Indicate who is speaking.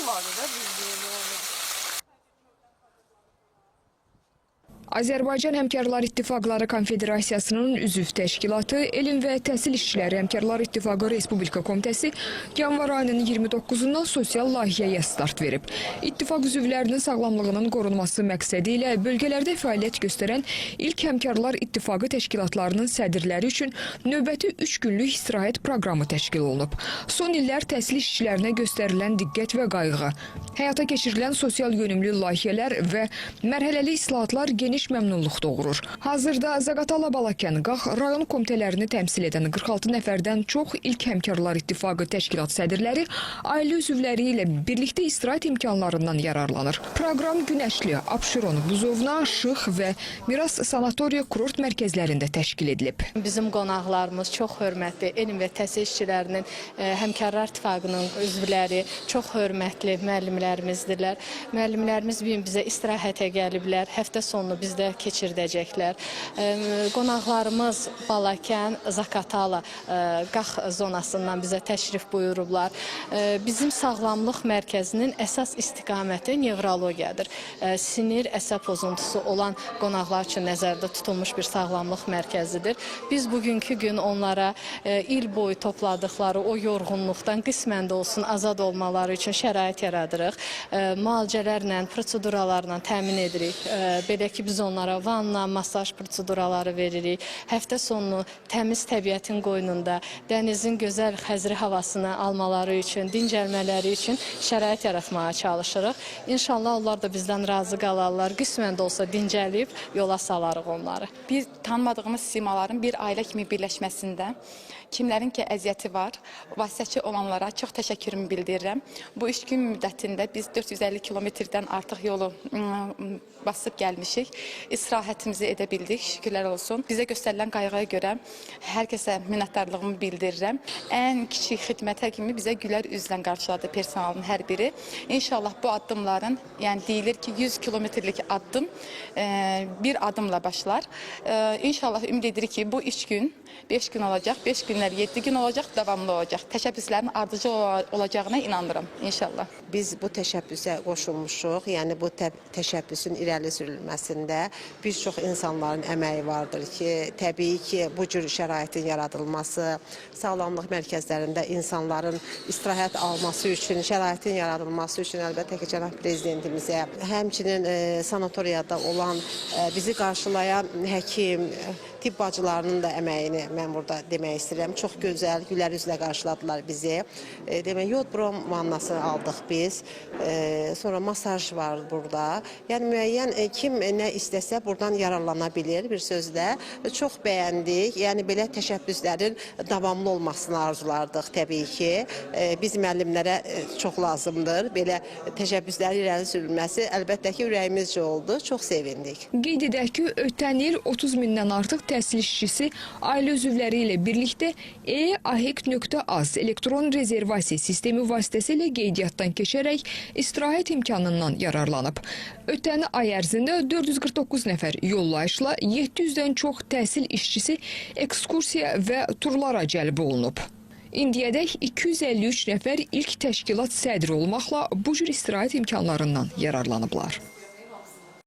Speaker 1: Vardı da bildiğin onu.
Speaker 2: Azərbaycan Həmkarlar İttifaqları Konfederasiyasının üzv təşkilatı, Elm və Təhsil İşçiləri Həmkarlar İttifaqı Respublika Komitəsi yanvar ayının 29-undan sosial layihəyə start verib. İttifaq üzvlərinin sağlamlığının qorunması məqsədi ilə bölgələrdə fəaliyyət göstərən ilk Həmkarlar İttifaqı təşkilatlarının sədrləri üçün növbəti 3 günlük istirahət proqramı təşkil olunub. Son illər təhsil işçilərinə göstərilən diqqət və qayğı, həyata keçirilən sosial yönümlü layihələr və mərhələli islahatlar geniş məmnunluq doğurur. Hazırda Zaqatala, Balakən, Qax rayon komitələrini təmsil edən 46 nəfərdən çox ilk Həmkarlar İttifaqı təşkilat sədrləri ailə üzvləri ilə birlikdə istirahət imkanlarından yararlanır. Proqram Günəşli, Abşeron, Buzovna, Şıx və Miras sanatoriya kurort mərkəzlərində təşkil edilib.
Speaker 3: Bizim qonaqlarımız çox hörmətli elm və təhsil işçilərinin Həmkarlar İttifaqının üzvləri, çox hörmətli müəllimlərimizdirlər. Müəllimlərimiz bu gün bizə istirahətə gəliblər, həftə sonunu bizdə keçirdəcəklər. Qonaqlarımız Balakən, Zaqatala, Qax zonasından bizə təşrif buyurublar. Bizim sağlamlıq mərkəzinin əsas istiqaməti nevrologiyadır. Sinir əsəb pozuntusu olan qonaqlar üçün nəzərdə tutulmuş bir sağlamlıq mərkəzidir. Biz bugünkü gün onlara il boyu topladıqları o yorğunluqdan qismən də olsun azad olmaları üçün şərait yaradırıq. Müalicələrlə, proseduralarla təmin edirik. Belə ki, biz onlara vanna, masaj proseduraları veririk. Həftə sonunu təmiz təbiətin qoynunda, dənizin gözəl xəzri havasını almaları üçün, dincəlmələri üçün şərait yaratmağa çalışırıq. İnşallah onlar da bizdən razı qalarlar. Qismən də olsa dincəlib yola salarıq onları.
Speaker 4: Bir tanımadığımız simaların bir ailə kimi birləşməsində kimlərin ki əziyyəti var, vasitəçi olanlara çox təşəkkürümü bildirirəm. Bu 3 gün müddətində biz 450 kilometrdən artıq yolu basıb gəlmişik. İstirahətimizi edə bildik, şükürlər olsun. Bizə göstərilən qayğıya görə hər kəsə minnətdarlığımı bildirirəm. Ən kiçik xidmətə kimi bizə gülər üzlə qarşıladı personalın hər biri. İnşallah bu addımların, yəni deyilir ki 100 kilometrlik addım bir addımla başlar. İnşallah ümid edirik ki bu 3 gün 5 gün olacaq, 5 günlər 7 gün olacaq, davamlı olacaq. Təşəbbüslərin ardıcıl olacağına inanıram inşallah.
Speaker 5: Biz bu təşəbbüsə qoşulmuşuq. Yəni bu təşəbbüsün irəli sürülməsində bir çox insanların əməyi vardır ki, təbii ki, bu cür şəraitin yaradılması, sağlamlıq mərkəzlərində insanların istirahət alması üçün, şəraitin yaradılması üçün əlbəttə ki, cənab prezidentimizə, həmçinin sanatoriyada olan bizi qarşılayan həkim, tibb bacılarının da əməyini mən burada demək istəyirəm. Çox gözəl, gülər üzlə qarşıladılar bizi. Demək, yod brom vannası aldıq biz. Sonra masaj var burada. Yəni müəyyən kim nə istəsə buradan yararlana bilir bir sözlə. Çox bəyəndik. Yəni belə təşəbbüslərin davamlı olmasını arzulardıq təbii ki. Biz müəllimlərə çox lazımdır. Belə təşəbbüslərin irəli sürülməsi əlbəttə ki, ürəyimizcə oldu. Çox sevindik.
Speaker 2: Qeyd edək ki, ötən il 30 mindən artıq təhsil işçisi ailə üzvləri ilə birlikdə e-ahek.az elektron rezervasiya sistemi vasitəsilə qeydiyyatdan keçərək istirahət imkanından yararlanıb. Ötən ay ərzində 449 nəfər yollayışla 700-dən çox təhsil işçisi ekskursiya və turlara cəlb olunub. İndiyədək 253 nəfər ilk təşkilat sədri olmaqla bu cür istirahət imkanlarından yararlanıblar.